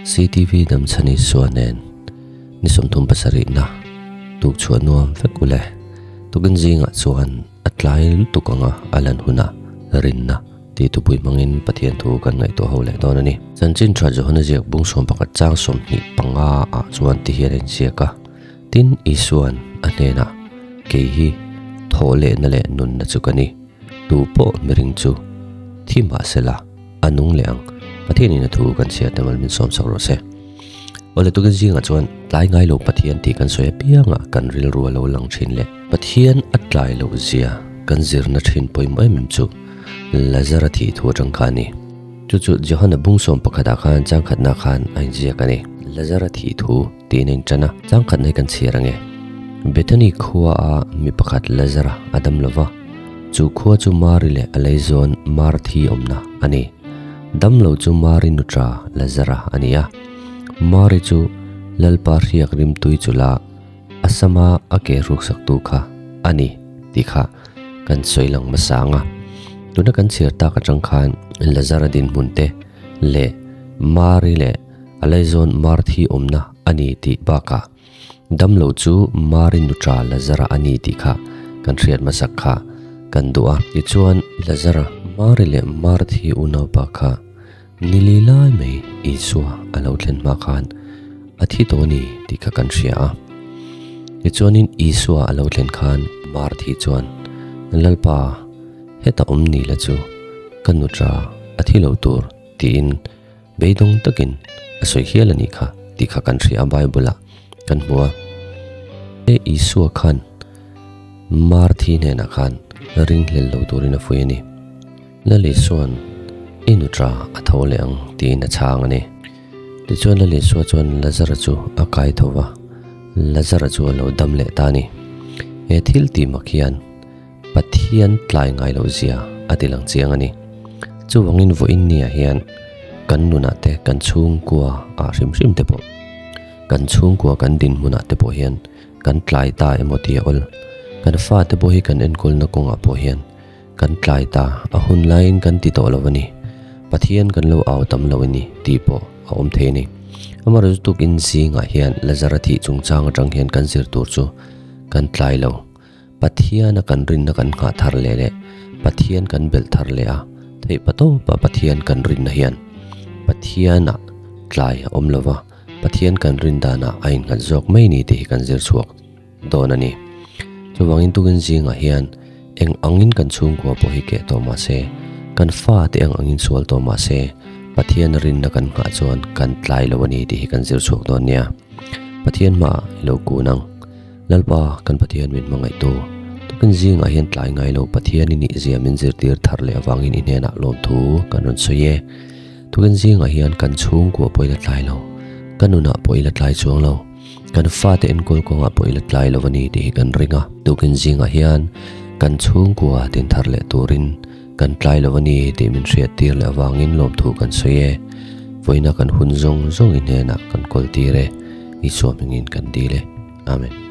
CTV Damchhani Sua nen ni 37 na tuk chhuah nuam vek ule. Tukin zingah chuan a tlai lutuk anga a lan huna rinna tih tupui hmangin Pathian thu kan ngaihtuah ho leh dawn a ni. Chanchin tha Johana ziak bung 11 chang 25 ah chuan ti hian a inziak a, Tin, Isua'n a hnenah, Kei hi thawh lehna leh nunna chu ka ni, tu pawh miring chu thi mah sela a nung leh ang, Pathianin a thu kan chhiar te mal min sawmsak rawh se. Awle tukin zingah chuan tlai ngai lo Pathian tih kan sawi apiangah kan rilru a lo lang thin leh Pathian a tlai loh zia kan zirna thin pawimawh em em chu Lazara thih thu atang kha a ni. Chu chu Johana bung sawm pakhatah khan changkhatna khan a inziak a ni. Lazara thih thu tiin a intan a, changkhatna hi kan chhiar ange. Bethany khua a mi pakhat Lazara a dam lo va, chu khua chu Mari leh a leizawn Marthi awmna a ni. Damlo chu Mari nutra Lazara a ni a. Mari chu Lalpa hriak rimtui chu la a sama a ke ruksaktu kha a ni tih kha kan sawi lang hmasa ang a. Tuna kan chhiar tak atang khan Lazara dinhmun te leh Mari leh a laizawn Marthi awmna a ni tih bakah Damlo chu Mari nutra Lazara a ni tih kha kan hriat hmasak kha kan duh a. Tichuan, Lazara, Mari leh Marthi unaupa kha ni li lai mai Isua a lo thlen hma khan a thi tawh a ni tih kha kan hria a. Tichuanin Isua a lo thlen khan Marthi chuan, Lalpa, heta awm ni la chu ka nutra a thi lo tur tiin Beidawng takin a sawi hial a nih kha tih kha kan hria a Bible ah kan hmu a. He Isua khan Marthi hnenah khan ringhlel lo turin a fui a ni. Lal Isua'n i nutra a tho leh ang tiin a chhang a ni. Tichuan Lal Isua chuan Lazara chu a kai tho va, Lazara chu a lo dam leh ta a ni. He thil tih mak hian Pathian tlai ngai loh zia a ti lang chiang a ni. Chuvangin vawiin niah hian kan nunah te, kan chhungkua ah hrim hrim te pawh, kan chhungkua kan dinhmunah te pawh hian kan tlai ta emaw tih a awl. Kan fate pawh hi kan enkawlna kawngah pawh hian kan tlai ta, a hun laiin kan ti tawh lo a ni. Pathian kan lo au tam lo a ni tih pawh a awm thei a ni. Amaherawhchu tukin zingah hian Lazara thih chungchang atang hian kan zir tur chu kan tlai lo. Pathiana kan rinna kan nghah thar leh leh Pathian kan belh thar leh a, theih patawpa Pathian kan rinna hian Pathianah tlai a awm lova, Pathian kan rin danah a innghat zawk mai ni tih hi kan zir chhuak dawn a ni. Chuvangin tukin zingah hian eng angin kan chhungkua pawh hi keh tawh mah se, kan fate ang angin sual tawh mah se, Pathiana rinna kan nghah chuan kan tlai lo a ni tih hi kan zir chhuak dawn nia. Pathian hmaah i lo kun ang. Lalpa, kan Pathian min hmangaihtu, tukin zingah hian tlai ngai lo Pathian i nih zia min zirtir thar leh avangin i hnenah lawmthu kan rawn sawi e. Tukin zingah hian kan chhungkua pawh i la tlai lo, ka nunah pawh i la tlai chuang lo, kan fate enkawl kawngah pawh i la tlai lo a ni tih hi kan ring a. Tukin zingah hian kan chhungkua tin thar leh turin kan tlai lo a ni tih min hriattir leh avangin lawmthu kan sawi e. Vawiina kan hun zawng zawng i hnenah kan kawltir e, Isua hmingin kan dil e. Amen.